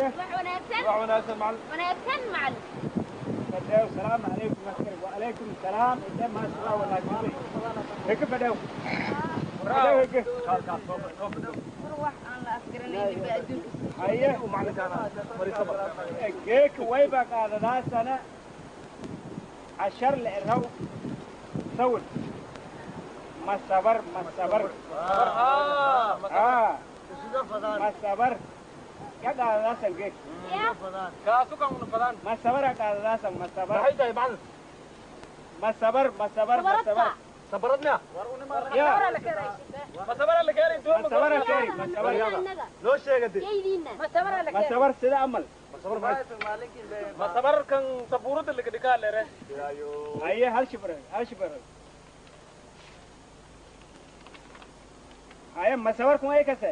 Wax wanaagsan. Wax wanaagsan macallin. Wanaagsan macallin. Fadhaw, salaamu calaykum askari. Wacalaykum salaam. Intee maasha wanaagsan. Heke fadhaw. Fadhaw heke. War wax aan la afgaranaynin baa adduunka. Haye. Geek wayba qaadadaasana cashar la eraw sawir masabar masabar ah masabar ya qaadadaasan geek Ya. Kaasu kan una fadaan. Masabar qaadadaasan masabar. Maxay tahay macallin? Masabar masabar masabar. Sabarad miya? Ya. Masabara la keenay doon. Masabar kari masabar. Annaga. Noo sheegade. Yaydiina. Masabar sida amal. Masabar kan sabuurada laga dhigaa leere. Haye, hal shibr hal shibr. Haye, masabar kun ay kase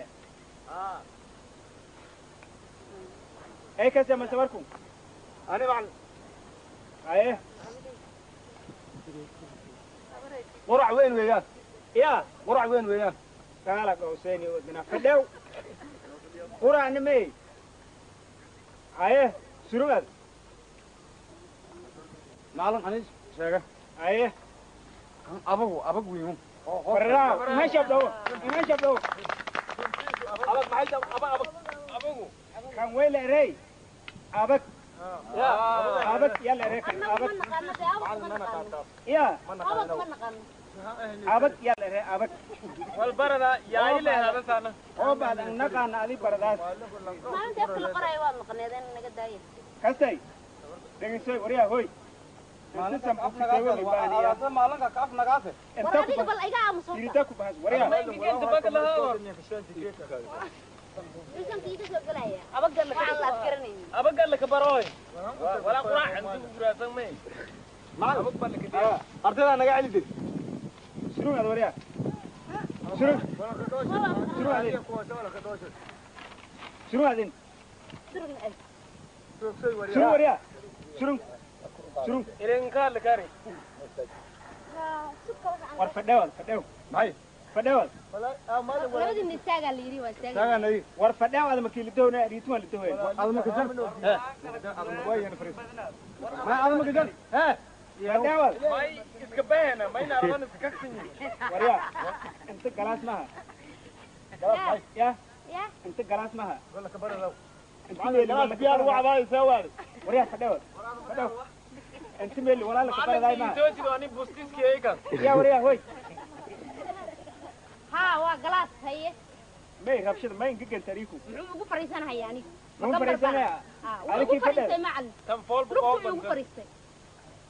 ay kase masabar kun. Ani macallin. Haye. Qurac weyn weeyaan. Ya. Qurac weyn weeyaan. Kaala gowseeni wadna fadhaw quraacna may. Haye, surugad. Macallin, ani sheega. Haye. Kan abagu abag weyn. Barraa meesha dhow meesha dhow. Abag maxay tahay abag abag abagu? Kan weyla erey abag. Ya. Abag yalla erey kan Annagu abag. ma naqaano dee, abag ma naqaano. Ya. Abag ma naqaano. Abag yalla erey abag. Wal barada yaay leeyahay sana. Oo baad naqaana adi baradaas. Maalinta afka la qoraayo waa maqneedeen, naga daaya. Kastay dhegeysoy waryaa hoy. Inta maalinka ka af nagaase. War adiga bal iga aamuso. Irita ku bahas waryaa. Inta baka lahaa. Miisanka iiga soo gelaya. Waxaan la afgaranaynin. Abaga la ka baroy. Wala qurac inta guraasan may. Macallin, Abag baa la ka dhigaa. ardayda naga celi dir. Surugad waryaa surug surug adin surug adin. Surugna ay. Surug waryaa surug surug. Ilinka la kari. Suka waxaan. War fadhawad fadhaw. Maxay? Fadhawad. Labadii istaagaa la yidhi, waa istaagaa. Taaganay. War fadhawad makii lidowna riituwan lidowe. Adama ka jar. Adama waa yana fariis. Ma adama ka jar. Fadhawad. May iska bahena, may naardan iska kaksinyi. Waryaa inta galaas maha ya. Ya. Inta galaas maha. Galaas biyaa lagu cabaayay see waari. Waryaa fadhawad fadhaw inta meel walaala ka baradaay maha. Macallinkii soo jido ani bustiski ay kan. Ya waryaa hoy. Haa, waa galaas, haye. May rabshada may ingegan tariiku. Muxuu ugu fariisanhayaa aniga? Muxuu fariisanayaa? Haa, wuu Adigii ugu fariistay fadhiya. macallin. Tan fool Lugtuu buu igu fariistay.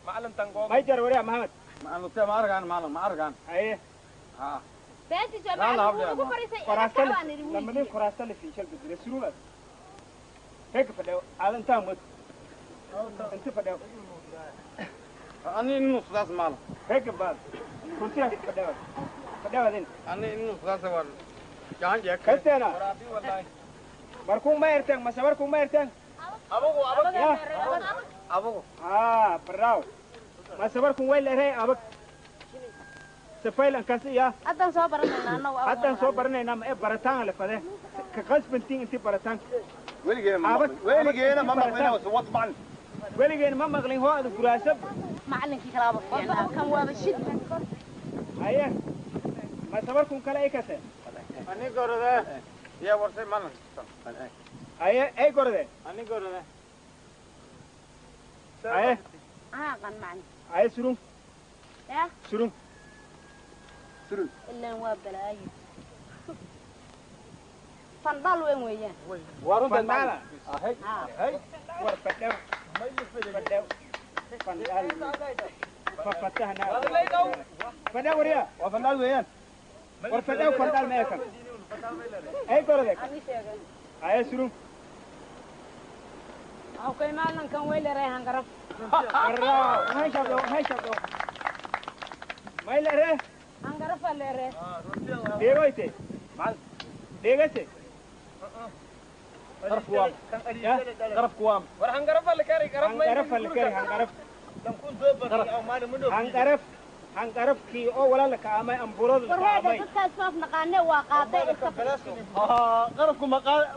Macallin tan goob. May jar waryaa Maxamed. Macallin, ma arkaan macallin, ma arkaan. Haye. Ha. Beentiisa Laa, macallin laa, wuu ugu laa. fariistay. Koraasta Baan idhi wuu lamadin yidhi. koraasta la fiishal bedele surugaad heeka fadhaw aadan intaa mud inta fadhaw. Ani inuu sidaas macallin. Heeka baad kursiga fadhaw fadhaw adin. Ani inuu sidaas waa. Jaan jeek. Kasteena. Waraabi wallahi. Markuu ma erteen masabarkuu ma erteen? Abagu abag. Ya. Abagu. Aa baraaw masabarkun way leeray abag safaylan kasi ya. Haddaan soo baranaynaa annagu. Haddaan soo baranaynaa ma ee barataan la fade ka qasbantiin intii barataan. Weligeena ma Abag- maqlin. Weligeena ma maqlin wad macallin. Weligeen ma maqlin hoo ada guraasab. Macallinkii kalaaba fiicnaa, kan waaba shid. Haye, masabarkun kale ay kase. Ani gorode. Ya warsay macallin. Haye, ay gorde. Ani gorode. Haye. Anaa aqaan macallin. Haye, surun. Ya. Surun. Surun. Ilaan waa balaayo. Fandhaal weyn weeyaan. Waa runta Fandhaala. Ahay. Haa. Hay. War fadhaw fadhaw fandhaal fafatahna fadhaw waryaa. Waa fandhaal weeyaan. War fadhaw fandhaal ma ekan ay gorode. Ani sheegay. Haye, surun. Okay, maalinkan way leeyahay hangaraf. Warraa meesha dhow meesha dhow may lere. Hangaraf leeyahay. Dheegoyte dheegase. Qarafku waa. Ya. Qarafku waa. War hangarafa la kari garaf may. Hangaraf la kari hangaraf hangaraf hangarafkii oo walaala ka amay amburada War ka heeda amay. Dadkaas maaf naqaane waa qaaday iska fadhiiso. Qarafku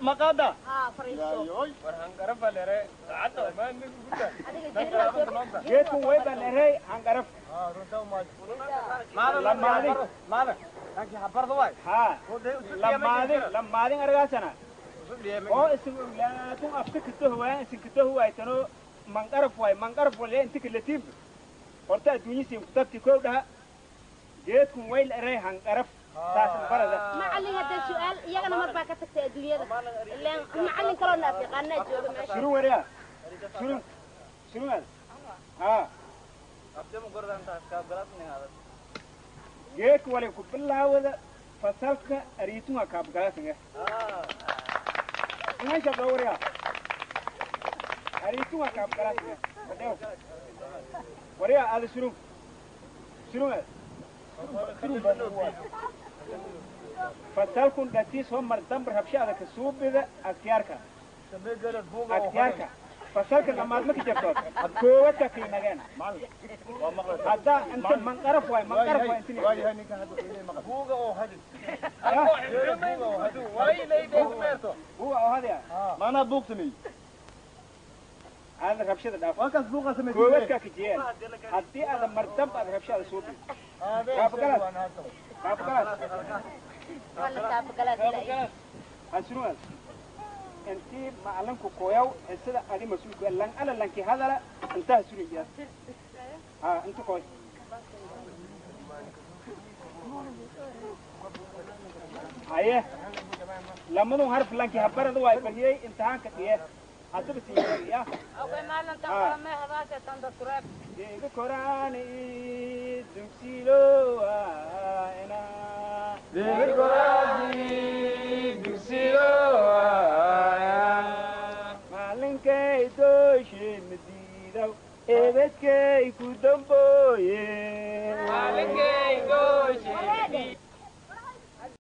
maqaada. Haa. Haa, fariiso. War hangarafa lere saacadda ma nigu gudda. Adiga. Geedkan way baa leeray hangaraf. Lamaadin. Maada laakiin habarda waay. Haa, lamaadin, lamaadin argaasana oo isin oglaatun afka katohwaa isin katohwaaytano manqaraf waay, manqaraf wale inti kalatiib horta adduunyisiin kutabti kow dhaha geedkun way leeray hangaraf saasan barada. Macallin, hadda su'aal iyagana mar baa ka tagtay adduunyada, ilaan macallin kaloo na afyaqaanaa jooga meesha. Surun wariya, surun, surun aad haa. Geedka wale ku bilaawada fasalka ariitunga kaabgalaasanga ingan shabda wariya ariitunga kaabgalaasanga fadhew wariya aada surun, surun aad fasalkun dhatiis hoo mar dambar rabsha ka suubida agtiyaarka, agtiyaarka fasalka lamaad ma ka jirto koobadka kiinageen hadda inta manqaraf waay, manqaraf waay inta. Buuga oo hadis. Buuga oo hadiya. Maanaa buug sameeyey. Aada rabshada dhaaf. Waa kaas buuqa sameeyey. Koobadka ka jiyeen haddii aada mar damba aada rabshada suubid kaabagalaas, kaabagalaas. Waa la kaabagalaas ilaa. Hasruas intii macalinku koyaw xisada adi mas-uulku lan ala lanki hadala intaa suraya ha inta koy haye lamadun harf lanki habarada waa bariyey imtixaanka dhiye haddaba siiyaya. Okay, maalin tan kale may hadaasha tan dastureed. Geega koraani dugsiilo ina. Maalinkay dooshe madiidaw ebedkay ku dambooye. Maalinkay.